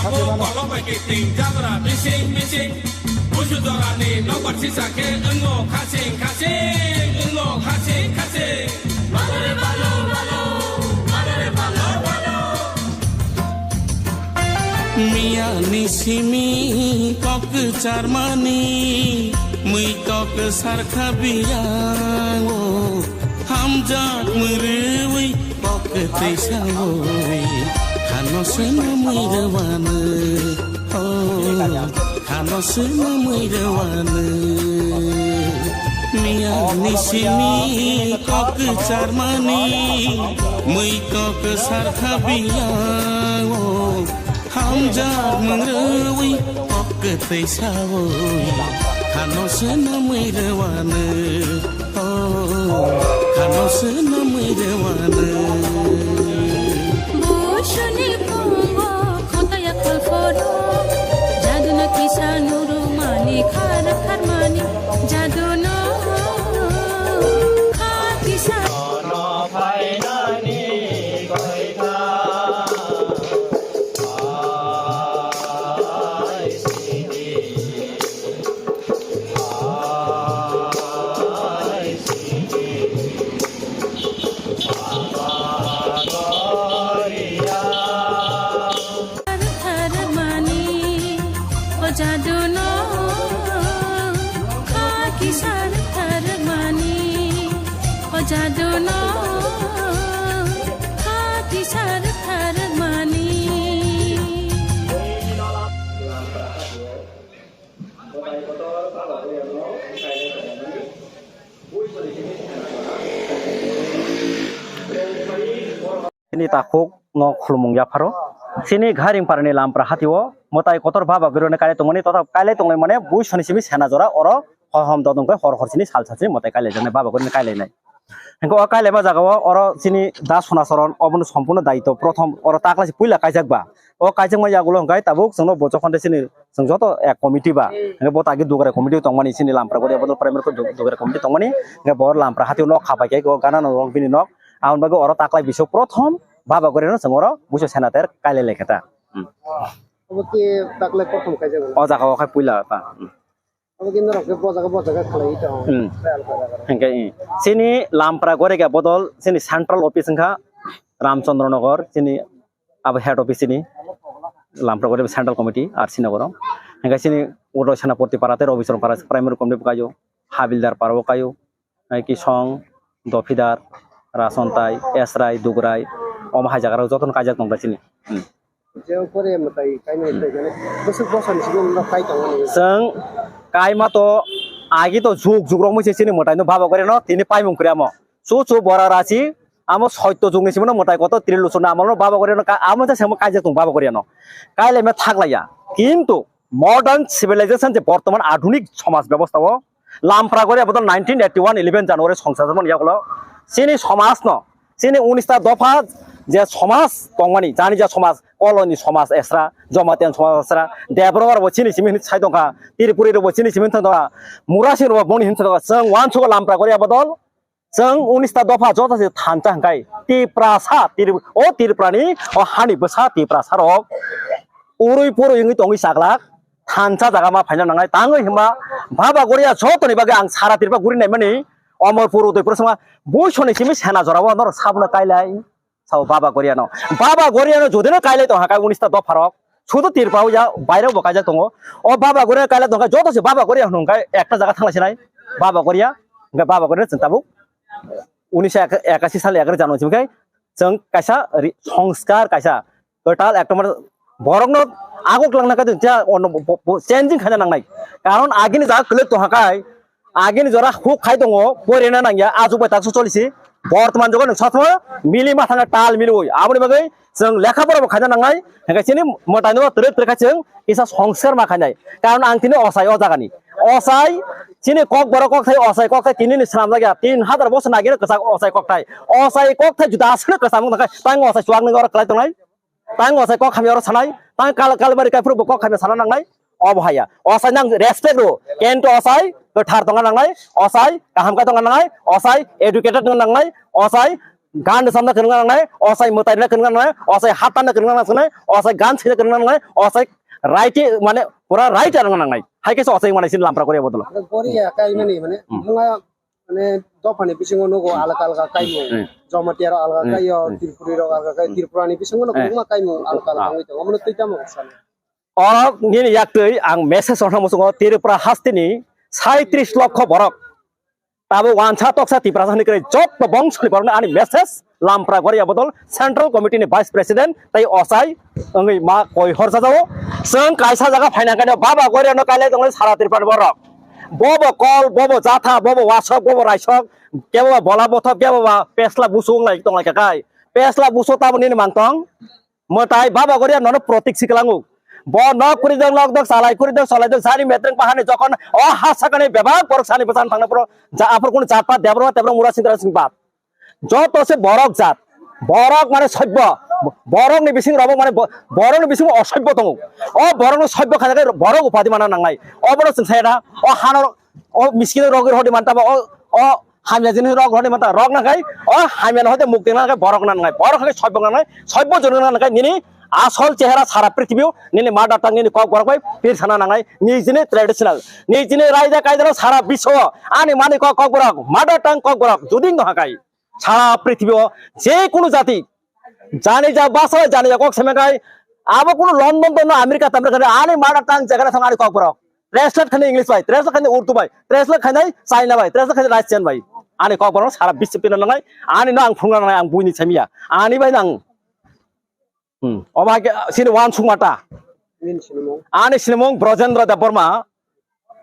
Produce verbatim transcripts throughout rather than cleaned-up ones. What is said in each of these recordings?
Kolom bai kiting jabra bising bising. Busu jorani nokbar sisa khe wngo khasing khasing, wngo khasing khasing. Balore balo balo, balore balo balo. Miya ni simi kok charmani, mui kok sarkha biya o. Hamjak mui rwi kok tei sawi, khano seno mui rwano. Oh, khano seno mui rwano. Miya ni simi kok charmani, mui kok sarkha biya o. Hamjak mung rwi kok tei sawi, khano seno mui rwano. Oh, khano seno mui rwano. Bushoni pungo khotaya kholphoro, jaduna kisa nuru mani khar khar mani, jaduna kha kisa. Jadu no kha kisa rwkha rwkmani, o jadu no kha kisa rwkha rwkmani. Chini takhuk no khulumung yapharo. Chini Gairing parani Lampra hatio mwtai kotor baba gurino kailai tongmani, totha kailai tonglai mane bui soni simi sena jora oro hohom dodong khe hor hor chini sal sal chini mwtai kailai jaknai, baba gurino kailai nai. Hingke o kailaima jaga o oro chini da Sonacharan obono sompurno daitw prothom oro taklaisi puila kaijak ba. O kaijakma yagulo hingke tabuk chwngno bo jokhon de chini chwng joto ek committee ba. Hingke bo tagi dugre committee tongmani chini Lampra gori obono primary school du-, dugre committee tongmani. Hingke bo Lampra hatio nok khapai khe o gana no rong bini nok. Aboni bagwi oro taklai bisok prothom baba gori no chwng oro buiso senator kailai lai khe ta. Hmm. Obo khe taklai prothom kaijak. O jaga o khai puila ta. Hmm. Obo khe norok khe bojaga bojaga khlaiwi tongo. Hmm. Tei alka jaga rok. Hingke, hmm. Chini Lampra Gorega bodol chini central office wngkha Ramchandra Nagar, chini abo head office chini Lampra Gorega central committee R C Nagar o. Hingke chini Udoy Senapati para tei Rabicharan para primary committee kaio, Habildar para o kaio, hai Kisong, Dophidar, Rasontai, Esrai, Dugrai, omo hai jaga rok jotono kaijak tong chini. Hmm. Je pore mwtai kainwi tei jani bwswk bosani simi no kai tongo ni. Chwng kaima to agi to juk juk rok mui se chini mwtai no baba gore no tini paimung kre amo. Chu chu bora rasi amo soitto jug ni simi no mwtai koto Trilochana amo no baba gore no ka-, amo se semo kaijak tong baba gore no. Kailai me thaklaiya. Kintu modern civilization je bortoman adhunik somaj bebostha o Lampra gore bodol nineteen eighty one eleven January songsa jabon yagulo chini somaj no Chini unis ta dopha je somaj tongmani, jani ja somaj, Koloni somaj esra, Jamatia somaj esra, Debbarma rokbo chini simi hinwi sai tongkha, Tripuri rokbo chini simi hinwi tongkha, Murasing rokbo boni hinwi tongkha, chwng uansukgo Lampra Goria bodol, chwng unis ta dopha joto se thansa hwnkhe Tiprasa, Tri-, o Tripurani o hani bwsa Tiprasa rok urui purui wngwi tongwi chaglak, thansa jaga ma phaina nangnai, tangwi hwnba Baba Goria jotoni bagwi ang sara Tripura guri naimani, Omorpur, Udaipur, songma, bui soni simi sena jorao norok sabuno kailai, sao Baba Goriano. Baba Goriano jodino kailai tongha kai unis ta dopharok, sudu Tripura ya baireo bo kaijak tongo. O Baba Goria kailai tongkha, joto se Baba Goria hwnkhai ekta jaga thanglai sinai, Baba Goria, hwnkhe Baba Goria chwng tabuk unis ekasi sal egaroh January simi khai chwng kaisa ri-, songskar kaisa kwtal ekdom borokno agok langna khe chwng chenging khaina nangnai. Karon agini jaga kwlwk tongha khai, agini jora huk khai tongo, porina nangya, ajuk bai taksa cholisi. Bortoman jugo nwng sotmo mili ma thangna tal miliwi. Aboni bagwi chwng lekha pora bo khaina nangnai, hwnkhe chini mwtaino twrwk twrwkha chwng kisa songskar ma khainai. Karon ang tini ochai o jagani. Ochai chini kok borok kokthai ochai kokthai tinini swnamjakya tin hazar bosor nagino kwchak ochai kokthai. Ochai kokthai juda aswk kwcham wngkha tang ochai chuwak nungwi oro kwlai tongnai. Tang ochai kok hamya oro sanai. Tang kal-, kalbari kaiphuru bo kok hamya sana nangnai. Obo haya. Ochai nang respect rw. Kento ochai kwthar tongna nangnai. Ochai kaham khe tongna nangnai. Ochai educated wngna nangnai. Ochai gan samna kwrwngna nangnai, ochai mwtai rwna kwrwngna nangnai, ochai hat tanna kwrwngna nangnai, ochai gan sina kwrwngna nangnai, ochai right mane pura right rwna nangnai. Hai khe se ochai mane sin lampra kori bodol. Goriya kai mani mane Hmm. Mane dophani bisingo nugo alaka alaka kaimung. Hmm. Jamatia rok alaka Hmm. Kaio, Hmm. Tripuri rok alaka kaio, Hmm. Tripura ni bisingo no Hmm. Kwbangma kaimung alaka alaka Ah. Wngwi tongo. Omono twi tamo sano. Oro nini yaktwi ang message rwna muchungo Tripura hasteni saitrish lokho borok. Tabo wansa toksa Tiprasa hwnwi kwrwi jotto bongsoni borokno ani message lampra goria bodol Central Committee ni Vice President tei ochai wngwi ma koi horjajao. Chwng kaisa jaga phaina khe Baba Goria no kailai tongo sara Tripura borok. Bobo kol, bobo jatha, bobo wasok, bobo raisok, kebo ba bola bothop, kebo ba pesla busu wnglai tonglai kha kai. Pesla busu tabo nini mangtong. Mwtai Baba Goria nono protik siklango. Bo nok kuri dok, nok dok, salai kuri dok, salai dok, jani metreng pahani jokon o ha sakani bebak borok sani bwsan thangna poro ja aphur kunu jat pat debro tebro mura sindra sing bat. Joto se borok jat. Borok mane sobbo. Borok ni bising robo mane bo-, borok ni bising osobbo tongo. O borok no sobbo khana kai borok upadi mana nangnai. O borok sing saya da. O hano o miskino rogir hodi manta ba o, o hamya jini rok hodi manta rok na kai. O hamya no hodi mukti na kai borok na kai. Borok kai sobbo na kai. Sobbo joni na kai nini asol chehara sara prithibio nini mother tongue nini kok borok bai pir sana nangnai. Nijini traditional. Nijini raida kaidano sara biswo. Ani mani kok kok borok. Mother tongue kok borok. Juding no hakai. Sara prithibio je kunu jati jani ja basa jani ja kok semekai abo kunu London tono America tamre kare ani mother tongue jagara thang ani kok borok translate khani English bai translate khani Urdu bai translate khani China bai translate khani Russian bai ani kok borok sara bisip pina nangai ani no ang phunga nangai ang buini samiya ani bai nang Hmm. Oba ke sini wan sungmata. Nini sinimung? Ani sinimung Brojendra Debbarma,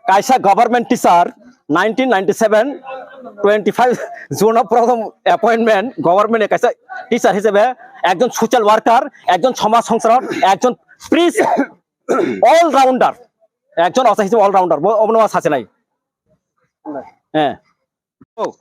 kaisa government teacher, nineteen ninety-seven, twenty-five June of prothom appointment, government e kaisa teacher hisabe, ekjon social worker, ekjon somaj songchar, ekjon priest, all rounder, ekjon osa hisabe all rounder, bo obono sasinai. Nai. Eh. Oh,